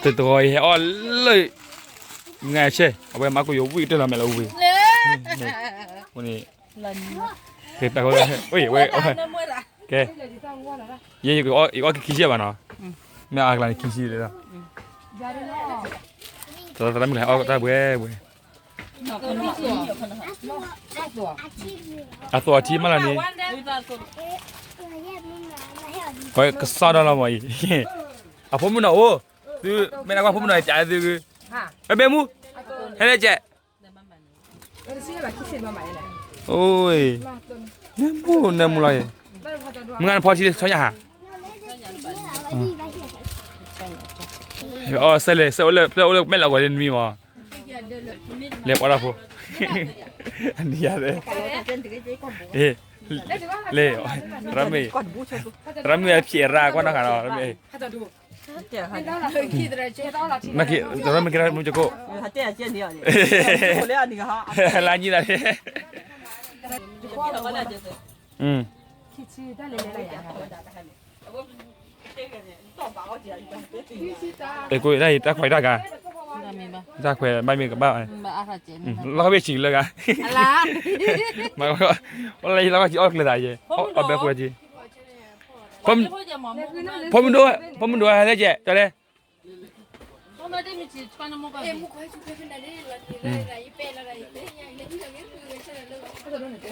တဂီၤအံၤဟဲအီၣ်လၢ ငါဆဲး အဝဲမၤကိၣ်ယိၤဝံၣ်ကတၢၢ်လီၤမဲာ်လီၤဝံၤ, န့ၣ်, ကဲ, ယအီၣ်က့ၤခံဆံဘၣ်နီၤ, မ့ၢ်အါကျါန့ၣ်ခံဆံလီၤ, သရၣ်မုၣ်လၢဟဲအီၣ်တၢ်ဘှဲဘှဲ, အသီၣ်အထံမးလီၤန့ၣ်, ကစီဒီလီၤမးအံၤ, အဖိမုၣ်နီၤအိၣ်, သုမ့ၢ်ဒၣ်ကွၢ်ဖိမုၣ်နီၤ ပျးသု, ဘဲဘဲမူ, ဟဲလၢကဲး အိ, နၢမူနၢမူလီၤ, မုၢ်ဂၤနဖီထံဆီညါဟး, အီၣ်စဲးလဲၣ် စဲးအိၣ်လၢ ပျဲၢ်အိၣ်လၢမဲာ်လီၤကီးလၢနမံၤမး, လဲၤပှၤတၢ်ဖိ, အနံၤယၤ, လဲၤ, သရၣ်မုၣ်, သရၣ်မုၣ်အဖျဲးရၣ်ကွၢ်နီၢ်ဃာ်နီၤ, သရၣ်မုၣ်ကဲမူကကိး, လါညံသးန့ၣ်, အဲ ကိးတၢ်အံၤ တၢ်ခွဲးတၢ်ဂၤ, တၢ်ခွဲးဘၣ်မ့ၢ်ကဘၣ်, လီၤခီၣ်ဘ့ၣ်ဆံးလၢဂၤ, လီၤခီၣ်ဆံးအီၣ်ကျဲၤသးယဲ, အီၣ်ဘဲကွဲးက့ၤ, ဖိမုၣ်ဒိၣ်, ဖိမုၣ်ဒိၣ်ဟဲလၢကဲး တဲလဲၣ်,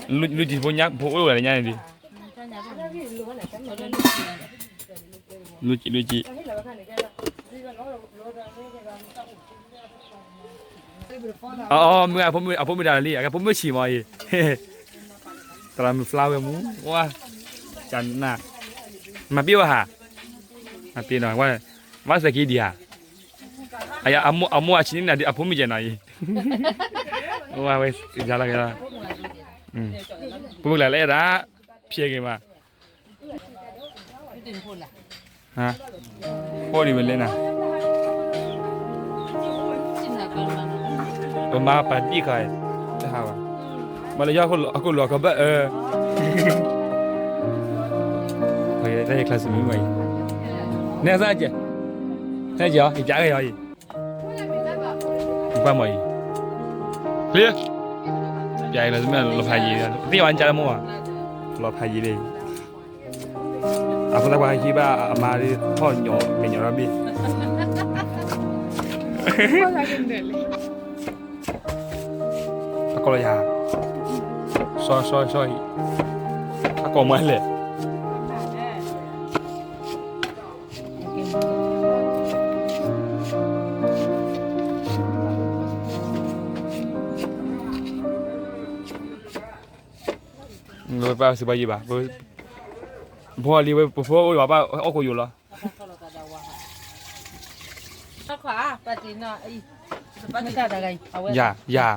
လူၤကံၣ်ဖိညါဖိအိၣ်ဝဲလၢညါန့ၣ်ဒံး, လူၤကံၣ်လူၤကံၣ် အ မ့ၢ်အဖိမုၣ်ဒၣ်လံ အဖိမုၣ်ဆံးမးအံၤ, သရၣ်မုၣ် flower မူ ဝါ, ကနၣ်, မၤပ့ၢ်ဝဲဟး, မၤပ့ၢ်နီၤ, ဝါသဲးက့ဒံးဧါ, အမိၢ်အဆံးန့ၣ်နၤဒ်အဖိမုၣ်ကဲနီၤအံၤ, ဝါဝဲ, ယၤလီၤက့ၤလီၤ, ဖိမုၣ်ကလၢ်လၢအဲၣ်ဒၣ်, ဖျဲးက့ၤမး ဃိဒံးဝဲလဲၣ်နၤ, ပမၤပာ်ဒံၣ်ခါ, တဟးဘၣ်, မၤလၢယီၢ်အခိၣ်လီၤကဘၣ်အၢ, တၢ်ယကျါစမံၤဝဲအံၤ, နဲစၢ်ကဲ, နဲကဲအီၤ ယကးက့ၤအီၤအံၤ, ကွၢ်မီၤအံၤ, ချ့, ယၤလီၤမ့ၢ်လီၤဖးယံၤ, သ့ၣ်ဝဲကလၢမိၢ်, လီၤဖးယံၤလံ အဖိသၣ်ခွါဟံၣ်ဘၣ်အမါဒ်ထီၣ်ညီမဲာ်ညီရီဘ့ၣ်, တၢ်ကီလီၤယၤ, ဆီဆီဆီအံၤ, တၢ်ကီမွဲလဲၣ်, ပစံးဘၣ်ယံၤဘၣ်, ဘီလံဝဲပဖိအိၣ်ယဘၣ်အီၣ်ကိယိာ်လီၤ, ယၤ, ယၤ,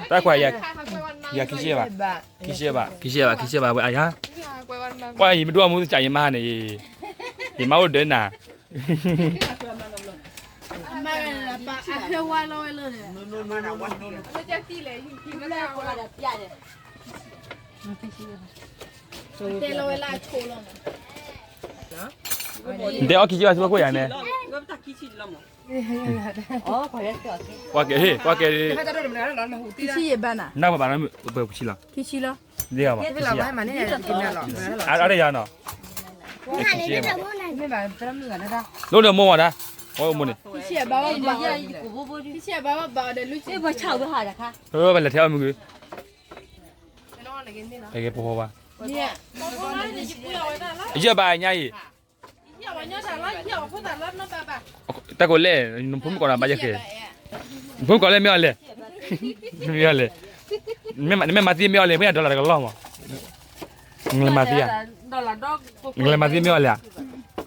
တၢ်ခွဲး, ယၤခံဆံဘၣ်, ခံဆံဘၣ်, ခံဆံဘၣ်, ခံဆံဘၣ်ဝဲအယၤ, ကွၢ်ယမ့ၢ်ဒိၣ်အမူသကးယမါန့ၣ်, ယမါအိၣ်ဒၢးနၤ တဲအီၣ်ခံဆံဘၣ် စံးဘၣ်ခိၣ်ယၤန့ၣ်, ကွၢ်ကဲ, ကွၢ်ကဲ, နဘၣ်ဘၣ်, ပှဲၤခံဆံလီၤ, ခံဆံလီၤ, အါတယၤနီၤ, လၢနမိၢ်ဝဲဒၣ်, အိၣ်မိၢ်န့ၣ်, ဘၣ်လဲၤထဲအီၣ်မုၢ်ဂ့ၤ, ပဟဲပဟိဘၣ်, ယဘၣ်ညါအံၤ တၢ်ကိးလဲၣ်, နဖိမုၣ်ကိးနၤဘၣ်ယဲၢ်ဃဲ, နဖိမုၣ်ကိးလဲၣ်မ့ၢ်အီၤလဲၣ်, မ့ၢ်အီၤလဲၣ်, နမ့ၢ်မၤသံမ့ၢ်အီၤလဲၣ်, မ့ၢ်အdollarတကလီၢ်မး, နလဲၤမၤသံဧါ, နလဲၤမၤသံမ့ၢ်အီၤလဲၣ်,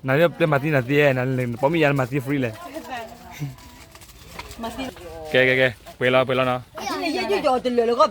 နပျဲမၤသံနသံ, နပိာ်မုၣ်ယါနမၤသံ free လဲၣ်, ကဲကဲကဲ, ပှဲၤလီၤပှဲၤလီၤနီၤ, တလၢာ်လၢဂီၢ်